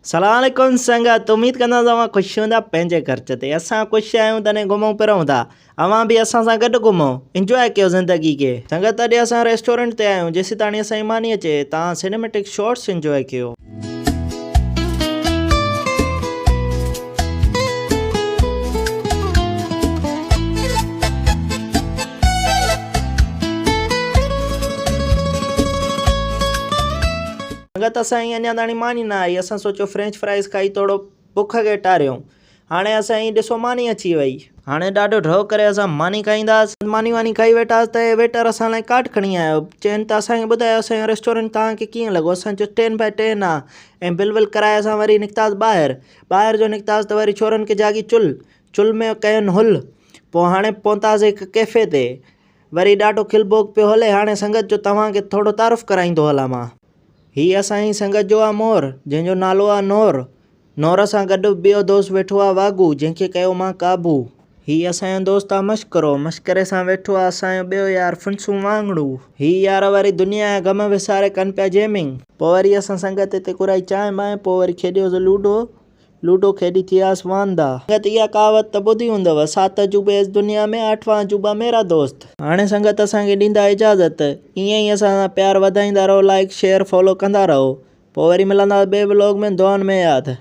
سلام عليڪم سنگت اميد ڪندس اوهان خوش هوندا پنهنجي خرچ تي اسان خوش آهيون تڏهن گهمون ڦرون ٿا اوهان به اسان سان گڏ گهمو انجواء ڪيو زندگي کي سنگت اڄ اسان ريسٽورنٽ تي آهيون جيسيتاڻي اسان جي ماني اچي توهان سينيميٽڪ شارٽس انجواء ڪيو. سنگت اسان جي اڃا تاڻي ماني نه آئي اسان سوچيو فرينچ فرائيز کائي ٿورو بک کي ٽاريون هاڻي اسان جي ڏسو ماني اچي وئي. هاڻي ڏاڍو ڍؤ ڪري اسان ماني کائينداس. ماني واني کائي ويٺاس ته ويٽر اسان لاء ڪارڊ کڻي آيو چين ته اسان کي ٻڌايو اسان جو ريسٽورنٽ توهان کي ڪيئن لڳو اسان چيو ٽين باء ٽين آ ۽ بل ول ڪرائي اسان وري نڪتاس ٻاهر ٻاهر جو نڪتاس ته وري ڇورن کي جاڳي چل چل ۾ ڪين هل پوء هاڻي پهتاس هڪ ڪيفي تي وري ڏاڍو کل ڀوڳ پيو هلي. هاڻي سنگت جو توهان کي ٿورو تعارف ڪرائيندو هلان مان. هي اسان جي سنگت جو آ مور، جنهن جو نالو آ نور. نور سان گڏ ٻيو دوست ويٺو آ واگهو، جنهن کي ڪيو مان قابو. هي اسان جو دوست آ مشڪرو، مشڪري سان ويٺو آ اسان جو ٻيو يار فنسون وانگڙو. هي يار وري دنيا جا غم وساري ڪن پيا جيمنگ. پوء وري اسان سنگت هتي گهرائي چانهه بانهه، پوء وري کيڏيوسين لوڊو. لوڊو کيڏي ٿياس واندا. سنگت اها ڪهاوت ته ٻڌي هوندؤ، سات عجوبي اس دنيا ۾ آٺوان عجوبا ميرا دوست. هاڻي سنگت اسان کي ڏيندا اجازت. ائين ئي اسان سان پيار وڌائيندا رهو لائيڪ شيئر فالو ڪندا رهو. پوء وري ملنداس ٻئي ولاگ ۾ دعائن ۾ ياد.